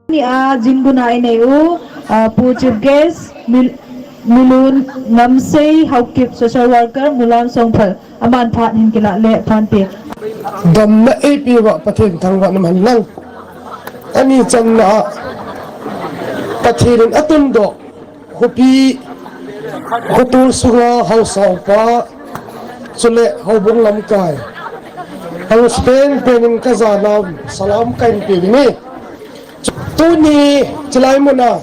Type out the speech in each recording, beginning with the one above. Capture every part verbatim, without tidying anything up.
Nia jingbuna inei u, ah, Pu Chief Guest, Mil-, Milun Ngamsei Haokip, Social Worker, Mulam Songphal, aman phat hin kilah le phante. Damna eipeuva Pathen thangvahna man lang. Ani channa a Pathen in atundoh khopi, khotul sunga haosa upa, chule houbung lamkai, hung pen pen in kajanau salam kahin pe ding ahi. Tuni chilai muna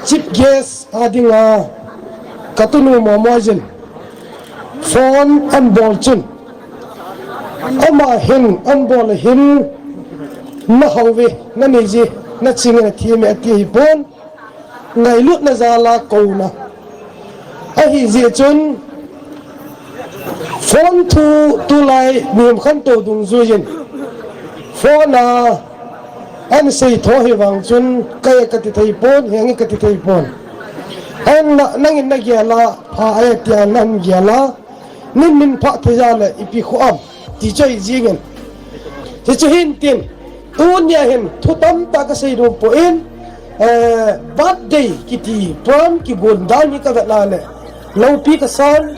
Chief Guest a dinga katunu Momoijin phone ahin bol chun, ama hin ahin bol a hin, nahao ve, nanei je, naching e, nathim e ati ahipon, ngailutna jal a kouna. Ahijeh chun phone thu tulai mihem khantou dungjuiyin phone a ahin seitho hivang chun, kei kati theipon, henge kati theipon. Ahin na, nangin nagel a, pha e tia nahin gel a, nin min phah thei jal le ipi khoh am ti chu ahi jingin. Hichu hintin, tunia hin thu tamtah kasei nom poi, eh, birthday kiti program kigon dan hi kavet na le, loupi kasan,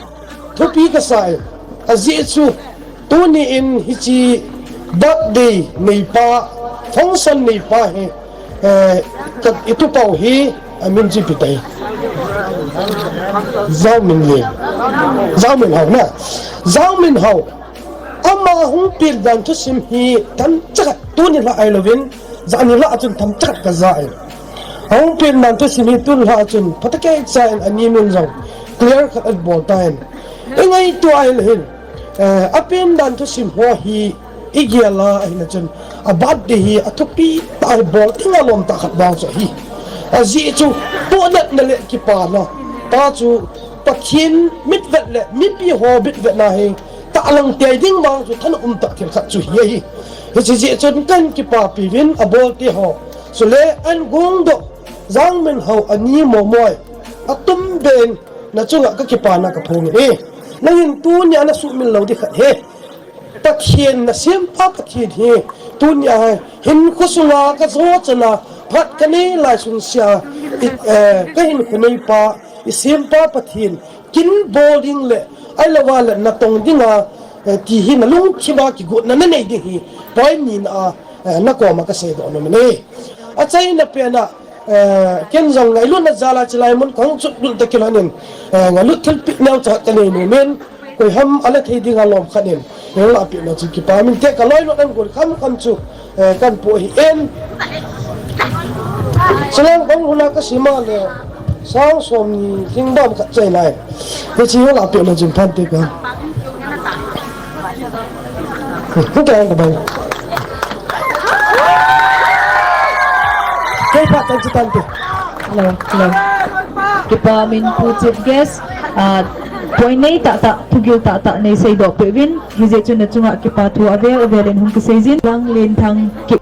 thupi kasan, ajeh chu tuni in hiche birthday neipa, function neipa hi, eh, ka, itupau hi, amin chu ipi tai. Jangminlien. Jangminhao na. Jangminhao. Ama hung pen dan thusim hi tamcha khat tuni lha ahilouvin, jani lha chun tamcha khat kaja in. Ahung pen dan thusim hi tuni lha chun phatecha in ani min jong clear khat abol tan. Ingaito ahile hin, eh, apen dan thusim ho hi igel a ahile chun, a birthday hi athupi tah a bol ding alom tah khat vang chu ahi. Ajeh chu, pohnatna le kipana. Tah chu, Pathen mitvet le mipi ho mitvetna hi tahlang tei ding vang chu thanom tah thil khat chu hi ahi. Hiche jeh chun kahin kipapi uvin abolte ho. Chule ahin gongdoh Jangminhao ani Momoi, atumbeh in nachunga kakipana kaphongin ahi. Nangin tunia nasuhmil lou ding khat hi, Pathen nasempa Pathen hi, tunia hi hinkho sunga kajo chana phat kanei lai sung sea, i, eh, kahinkho neipa, isempa Pathen, kin bol ding le, ahilouva le natong dinga, eh, ti hi nalungthima kigotna nanei ding hi, point nina a, eh, nakoma kaseidoh nom e. Achaina pena, eh, ken jong ngailutna jal a chilai mun kahung chutlut tah kilhon in, eh, ngailut thilpeh neocha kanei nom in, koiham ala thei dinga lom khat in, eihung lahpeh na chu kipa min te, kaloilut ahin gon khamkham chu, eh, kahin pu ahin. Chuleh bang huna kasim a le, sang somni lhing bam khat chai lai. Hiche eihung lahpeh na chun phante ka. Hung kei ang ka bang. Kei phat chang chu tante. Hello, hello. Kipa min Pu Chief Guest, ah, point nei tahtah, thugil tahtah nei seidoh peh uvin, hijeh chun nachunga kipa thu avel avel in hung kiseijin, Langlenthang Kip.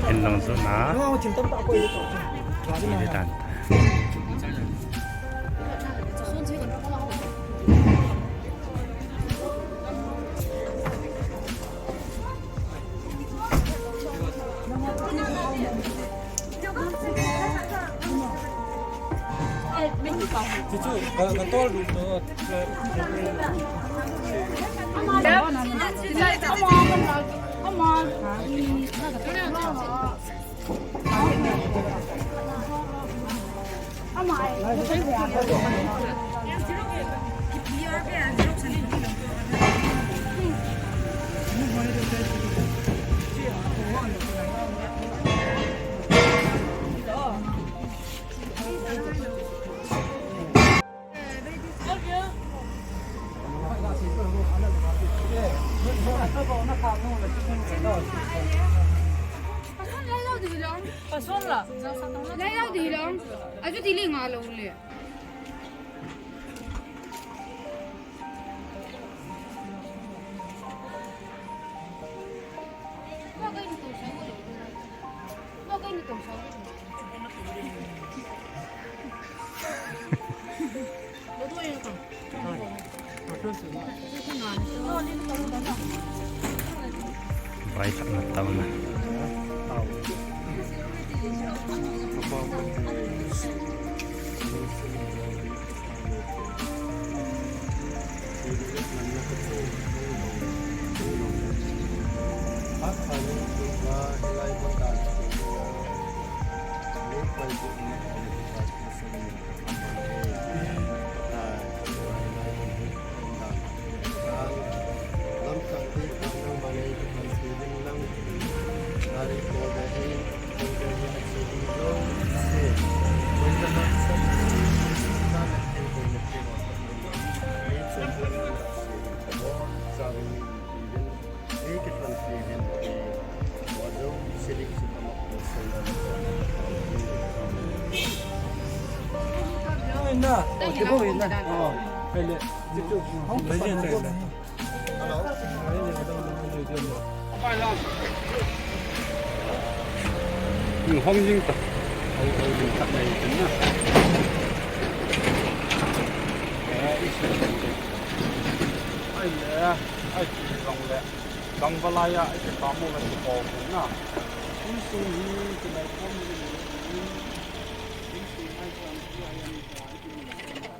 Hin long chu na. Chi le tan. Chu chu, ka, ka tol du chu. Lai lau di lang. Aju di li nga lo le. Vai thak na tau na. Hong jing ta. Hong jing ta nei tin na. Ai, ai, jong le. Gangvalai a, iti pamo la ti ko na. Insung hi, ti lai pom ni. Insung ai pom ti ai ni ta, iti ni ta.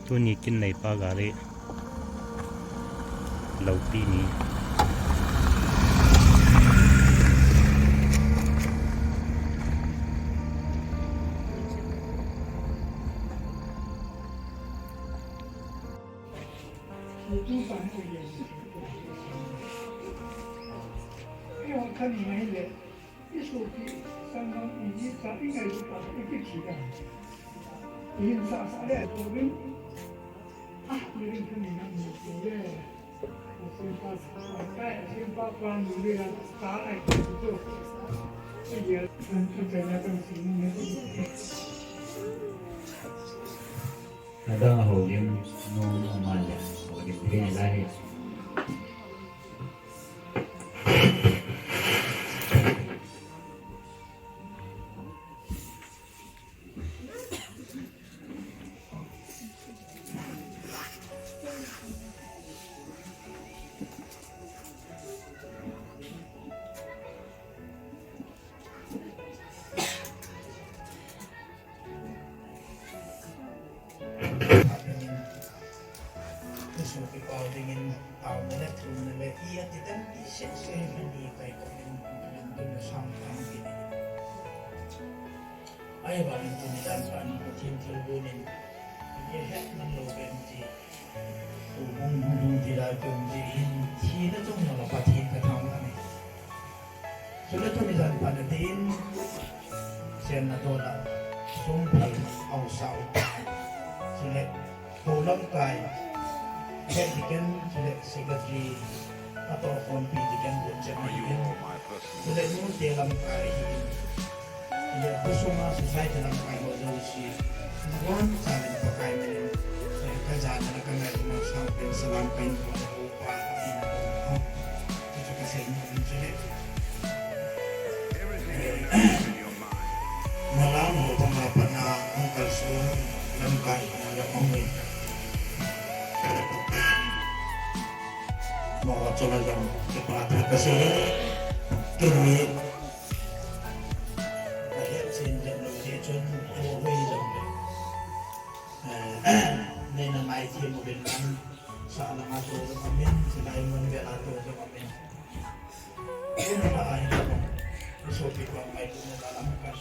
Tuni kin nei pa gari. Lopi ni. Adang a houlim nom nom a le, houlim thei lai. Ahivangin tuni dan pan Pathen thilgon in, ihet man lou pen ti. Hung hung hung ti lai pen ti hin, thina chung jong le Pathen kathangvah e. Chule tuni dan pan adin, Sen Nadol a sum phei haosa u. Chule, ho lamkai, head deacon, chule secretary, atoh khompi deacon, bu chem ahi in. Chule nute lamkai ahi in. Chule, khosung a society lamkai ho jouse. Nabonchauvin Pakai min in. Chule, kajana le kangailutna sangpen salam kahin bol e. Malam ho panga pana hung kalson lamkai na lam hung in. Mo chola jong kipa tha kasei. Tuni. Kahet chen jong lou jeh chun ko hui jong le. Eh, neina ngai them uvin lang. Sahlang a tou jong amin, chulai mun vel a tou jong amin. Neina ngai them uvin. Sopi ko ngai tum na lam ka.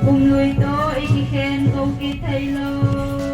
Pumlui toh i kikhen kou kit thei lou.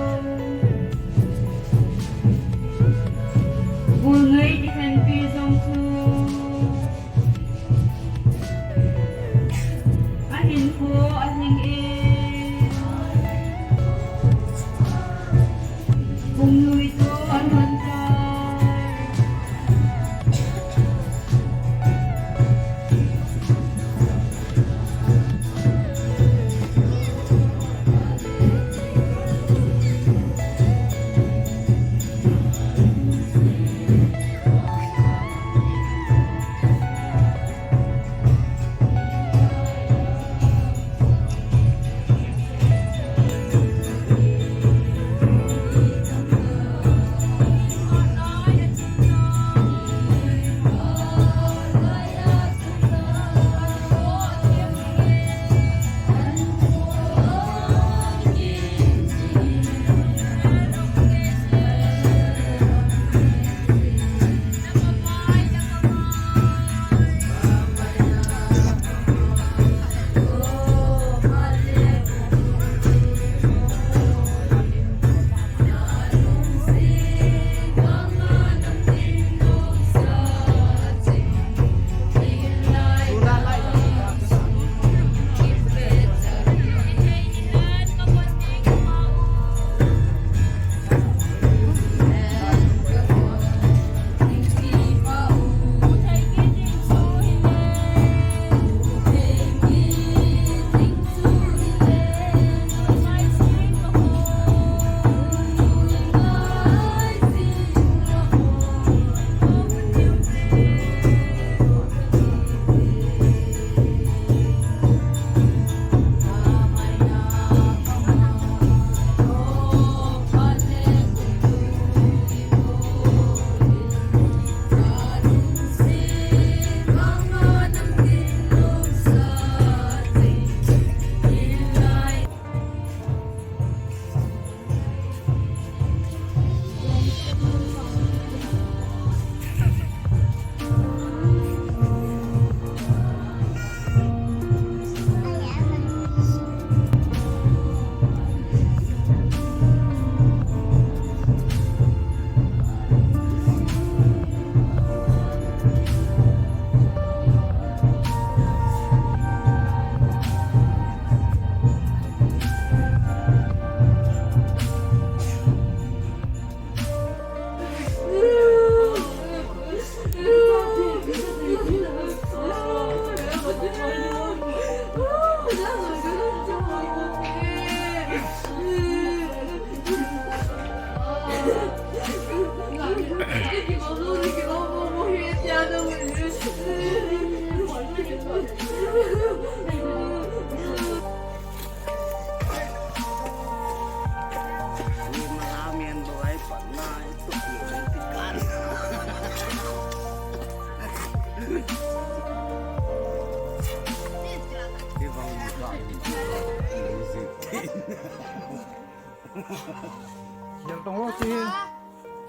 Yang tong lo si.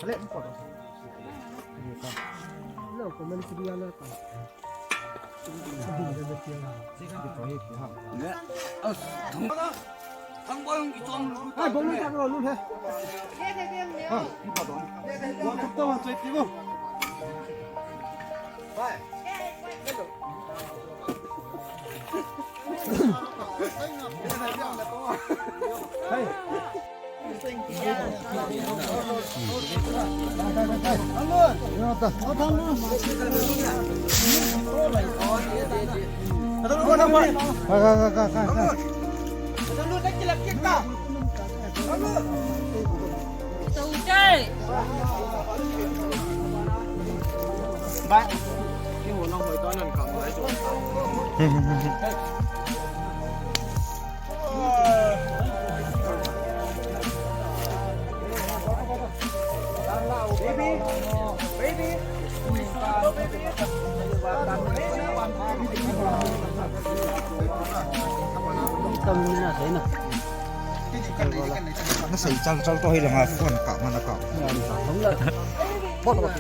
Ale, ko. Lo ko man si dia na ta. Ne, as, thang, thang ba yung ichong lu. Ai, bong ta lo lu he. Ha, ipa to. Wa to to wa choi ti bo. Bye. Nasei chal chal to hi langa phone ka mana ka. Bol bol.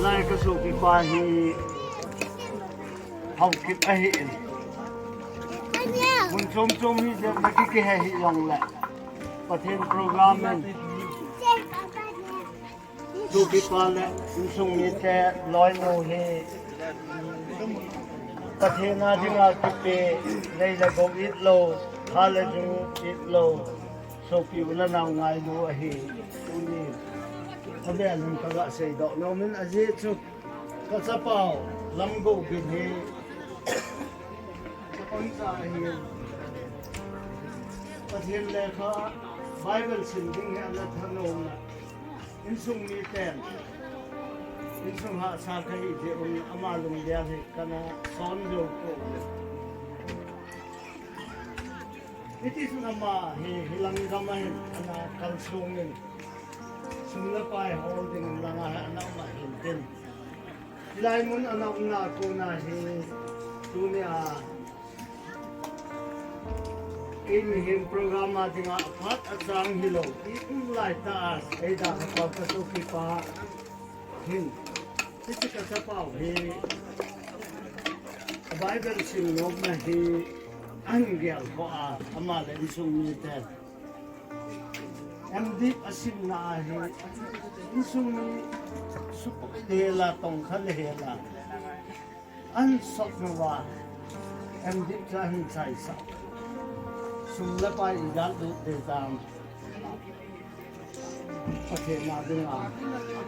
Lai ka sopipa hi Haokip ahi in. Mun chom chom hi jep na ki kihe hi jong le. Pathen program in. Sopipa le insung mite loinu hi. Pathen a dinga kipe lei le gou it lou, ha le jung it lou. Sopi u le nao ngailu ahi. Tuni. Abel in ka ga seidoh nom in ajeh chu. Ka chapau Lamgou Gin hi ka pansa ahi. Pathen lekha Bible sim ding hi ana thanom na. Insung miten insung hahsa kahi jeh un ama lunggel hi kana son jou ko. Hiti chun ama hi hilang gam a hin ana kalsong in sum le pai hol ding langa hi ana um ahin tin. Hilai mun ana umna kona hi tunia ei mihem program a dinga aphat achang hilou i um lai ta a ei da ka pau ka sopipa hin. Hiche ka chapau hi Bible sim nomna hi ahin gel kho a, ama le insung miten. Emdip asimna ahi, insung mi supoi le hela, tongkha le hela. Ahin sot nauva, Emdip chu ahin chaisah. Sum le pai ijat lut ding tam. Pathen a dinga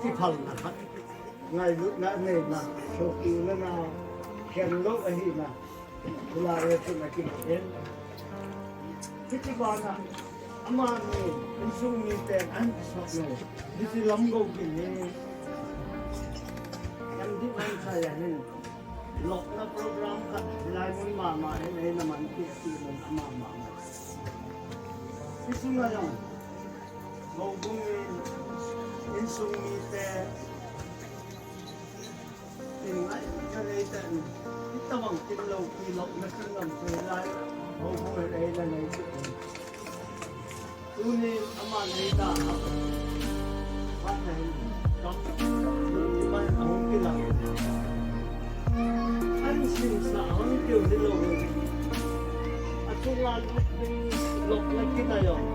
kiphalna khat, ngailutna neina, sopi u le nao khenglou ahina, hilai a chun akimu in. Hiti bana, amani insung miten ahin sot nau, hiti Lamgou Gin hi, Emdip ahin chai ahin. Lopna program khat hilai mun mama hin eina manpi ati mun ama mama. Hisunga jong houbung in insung mite tin ngai ka nei tan, itobang tin loupi lopna tin lam chu hilai houbung in eina nei chu. Tuni ama nei ta, phat na hin kam, iman ahung kilang. Ahin simsa, ahung kil hilou. Achunga lut ding lopna kin ajong.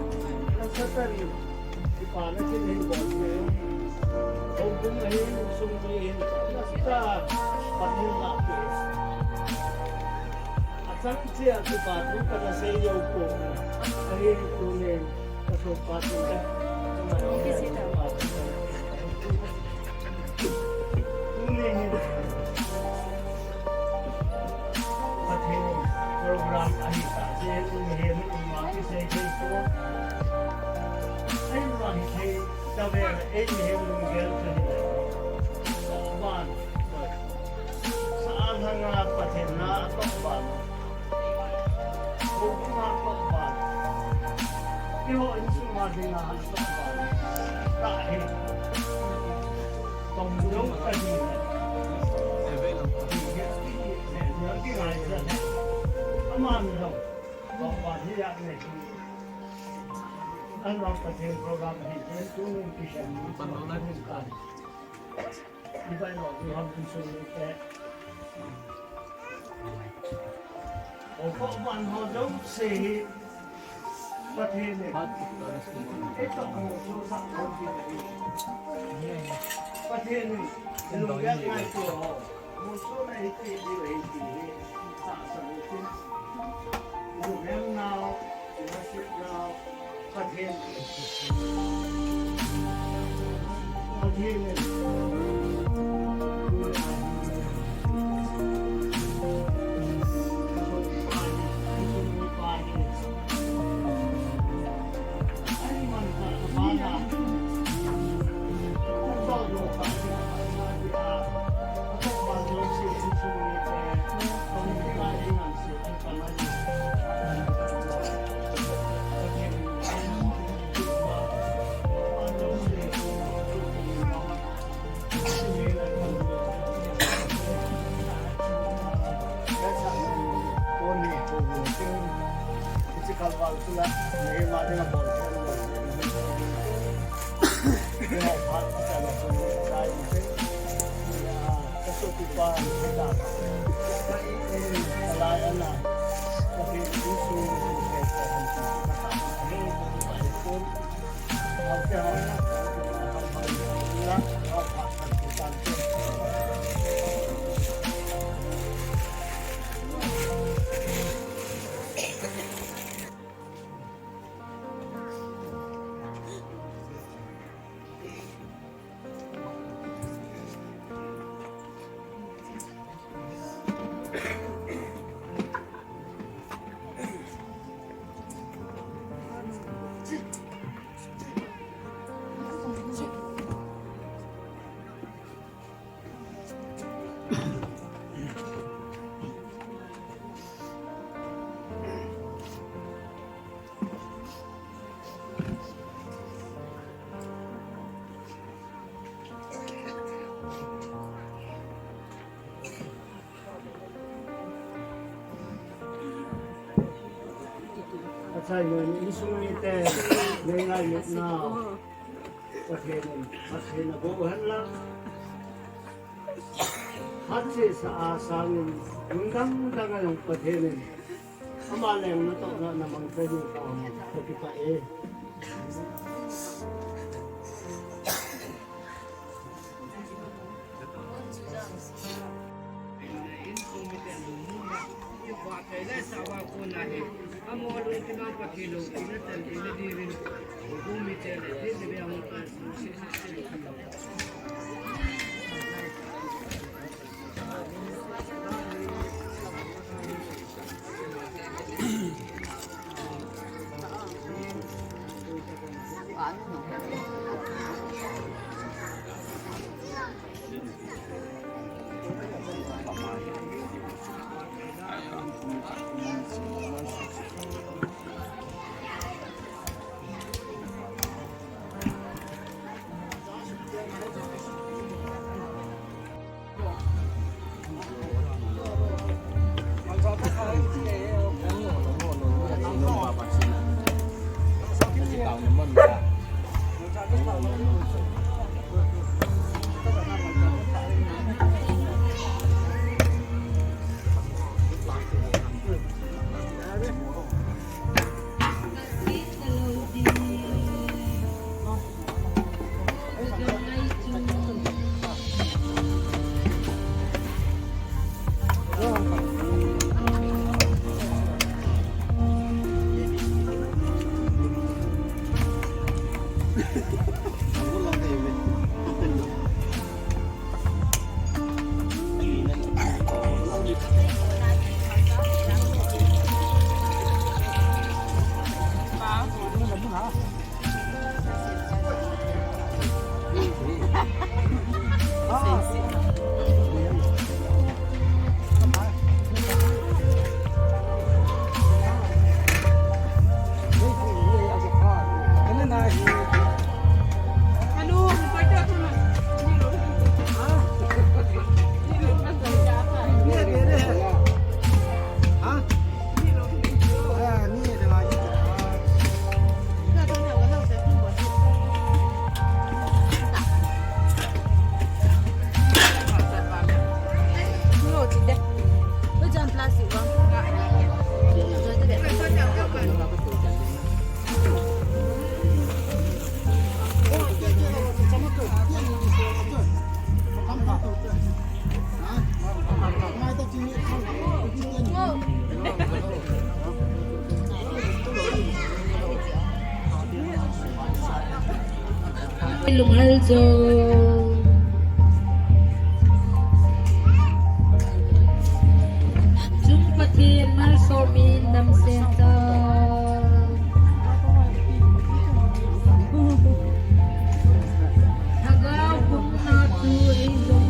Nasatah in, kipana kin hin bol ding. Houbung ahin, insung mi hin, nasatah, Pathen lah ding. Achang chia chu pa thu kana sei jou pon. Ahin tunin ka sopipa chu ka. Tunin hin Pathen program ahi tah jeh in mihem in ma kisei thei pon. Ahin ma hithei tave, ei mihem lunggel chu hi. Ban. Nga Pathen na a tokban. Houbung a tokban. Keiho insung a dinga a tokban. Tah hi. Tong jong ka hi. Aman jong. Tokban hi yak ne hi. An Pathen program hi. Tun tuni kisem. Pan lo na kan. Ibai lo, ibai lo, ibai lo. O ko man ho jong se hi. Pathen in. Ei to mo so sa ko ki. Pathen in. Lo ya ngai ko ho. Mo so na hi ki di hi ki. Sa sa ni ki. Mo ya na. Achai ngai ni insung mite, ngai ngai ni na. Pathen in, Pathen in aboh hen lang. Hatchesa a sangin, mun dang dang a jong Pathen in. Ama leng natohna namang kahi ka, kakipah e. Lunghel jo. Chung Pathen malsom in damsel ta. Lhagao pumna chu eijong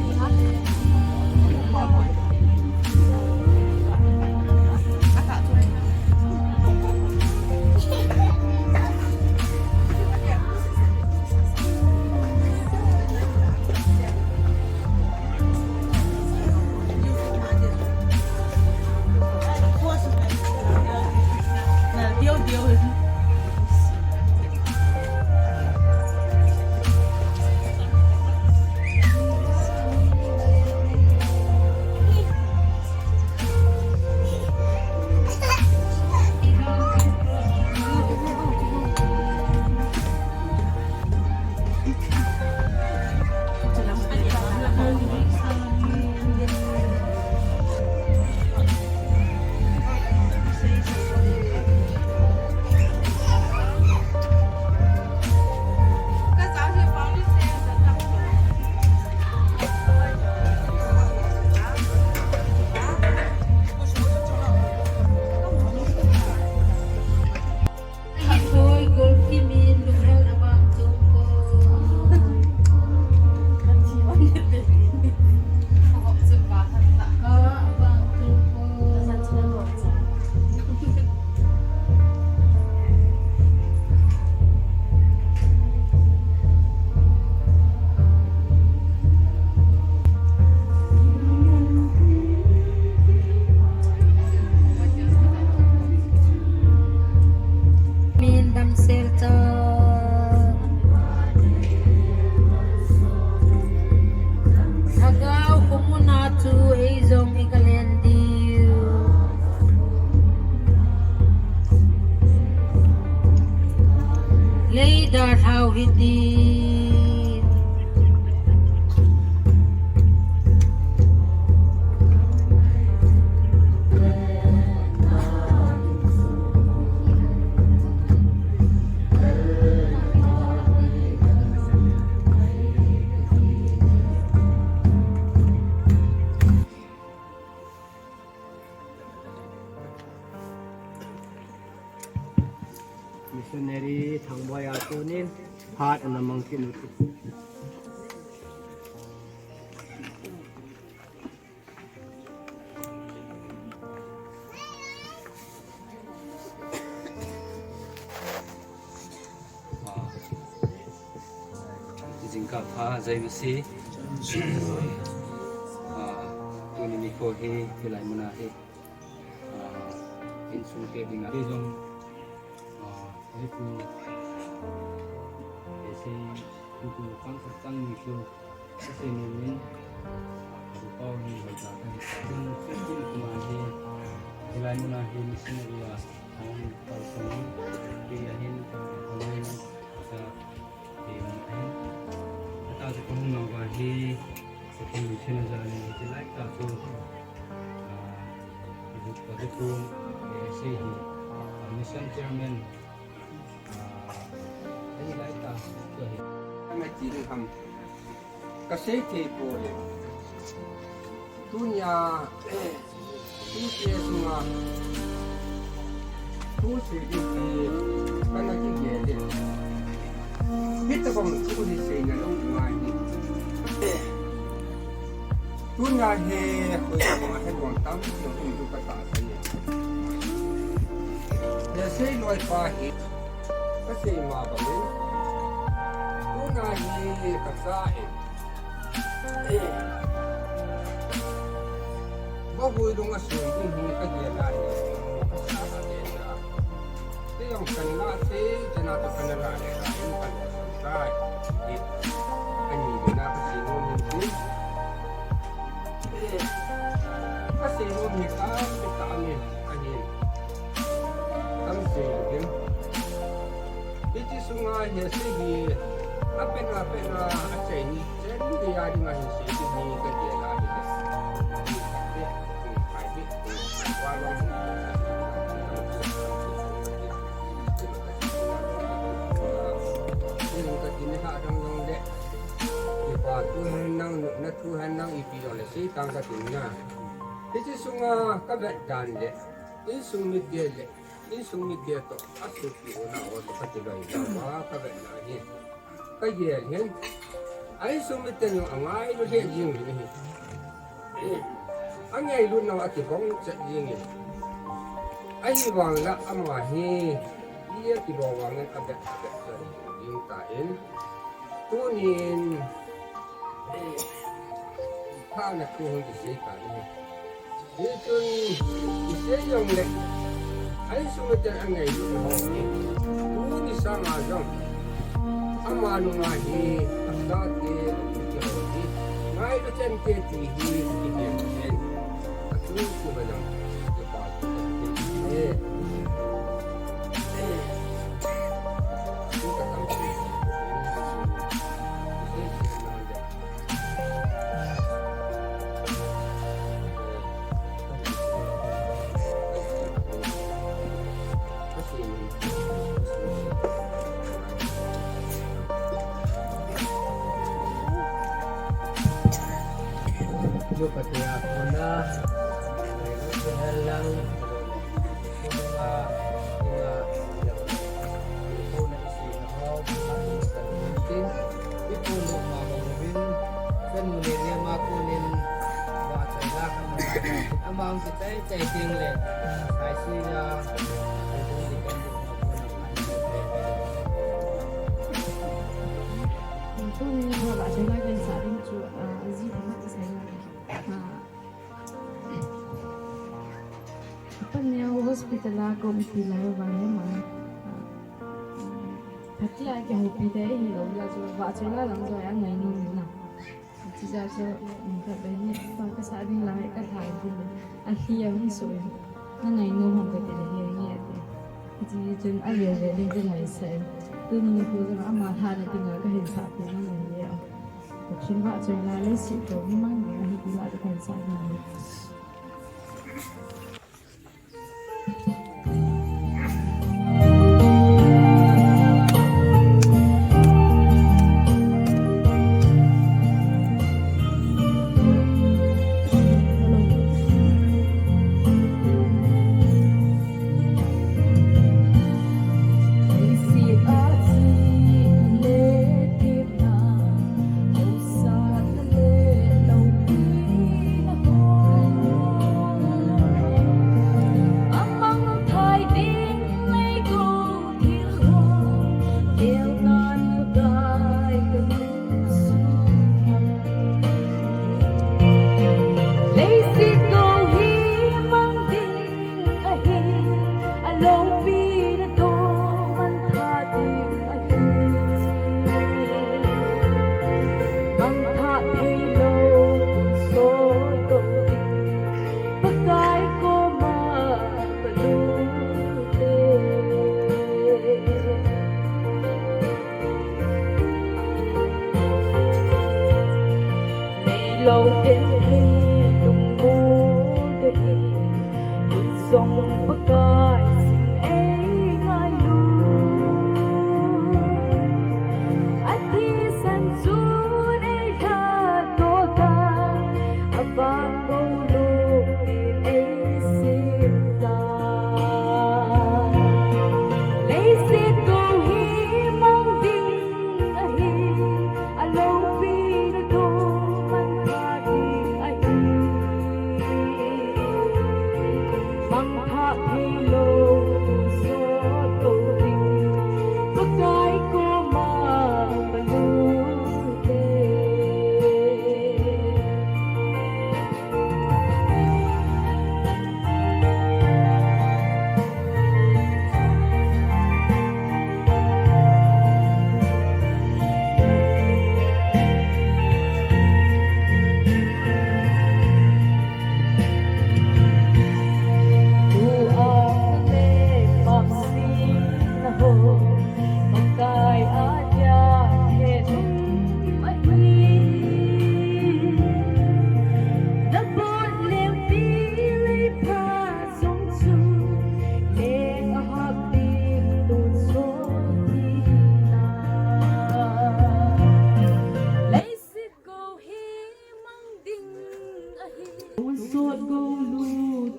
Min damsel ta. Lhagao khomuna chu eijong ikalen diu. Leida lhau hiti. Missionary Thangboi a konin hat ana mang kit u. Jingkah pha, jai Masi. Ah, tuni nikho hi, hilai muna hi. Ah, insung te dinga. Hi jong, ah, hi pu, ese, pu pu, pang sa, pang ni pu. Ese ni min, pu pau ni, pu ta, pu, pu, pu, pu, ma hi, hilai muna hi, missionary a, ang, pau sa ni, pi a hin, online, sa, Ata chu kahung nau va hi, second mission a jal in, hiche lai tah chu, ah, ka duty, eh, sei hi, ah, mission chairman, ah, hiche lai tah chu ahi. Ana ti ding ham. Kasei thei poi. Tunia, tute sunga, thu sei ding hi, kana kigel e. Hitabang thu hi seina lou ngai. Tunia hi, hoitobang a heguang tampi um chu katahsan e. Hi sei loi pa hi, kasei ma bang in. Tunia hi, kasa e. Vahui lung a sui ding hi kagel a hi, kasa a gel a. Kei jong kana sei, chana toh kana la le a, in kana sei tai. Ani le na kasei nom hin tin. Kasei nom hi ka, Hiche sunga hi sei hi, apen apen a, achai ni chen geiya dinga hin sei hi ka gel a hi. Ka ti ni kha dang dang le, kipa thu hen lang, nopna thu hen lang, ipi jong le sei tang ka tin na. Hiche sunga ka vet dan le, insung mite le, insung mite toh, asopi u nao toh kati loi uva ka vet na hi. Ka gel hin, a insung miten jong angailu lheh jing uvin ahi. Angailu nau akibang chet jing in. Ahivang la ama hi, i akibang vangin abet abet chet jing tan. Tunin, phatna thu hung kisei tan ahi. Hichun, kisei jongle, a insung miten angailu ho hi, tuni sanga jong, ama nunga hi, achate, apu te ho hi, ngailu chente ti hi, kihen chen. Atu kiba jong, kipa, eh. Eh. Tu ka tam. Tuni vahchoila kahin sah ding chu, ah, aji khat kasei na. Ah, Apan neo hospital a ka umpi lai uva hi ma. Phatea kihoupi te hilou jeh a chu vahchoila lang chu angainom in na. Chujeh a chu, um, khatvei hi pa kasah ding lai, kalhai ding lai. Alhi a hung soh in. Nangainom ham kati le, he nge ati. Hiche chun avel vel in kangaisah in. Tuni nikho jong ama lhahna dinga kahin sah pi ngai e. Pathen vahchoila leiset tou himang ding ahi ti lah chu kahin sah ding ahi.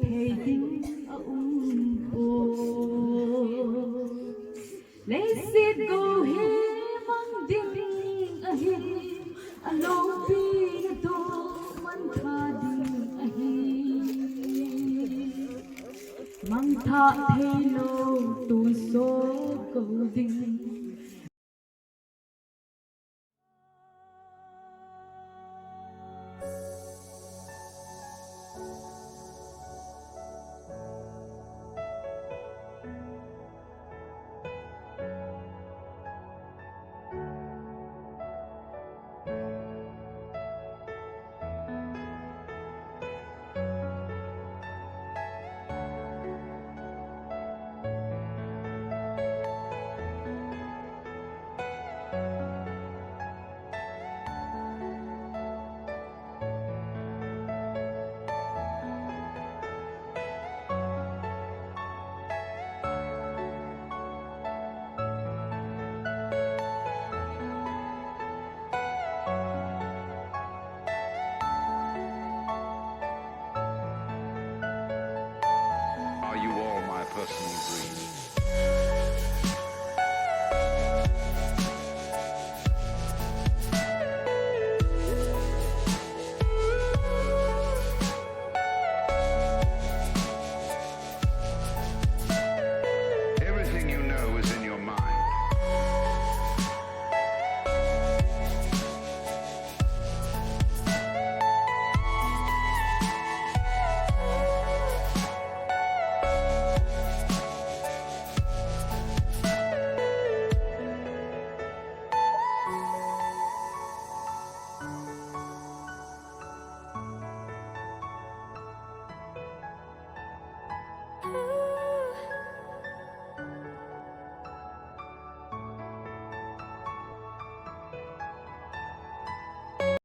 thei ding a um poi. Leiset go hi mang ding ahi, a lopi na to mangthah ding ahi. Mangthah thei lou tonsot go ding. Are you all my personal dream?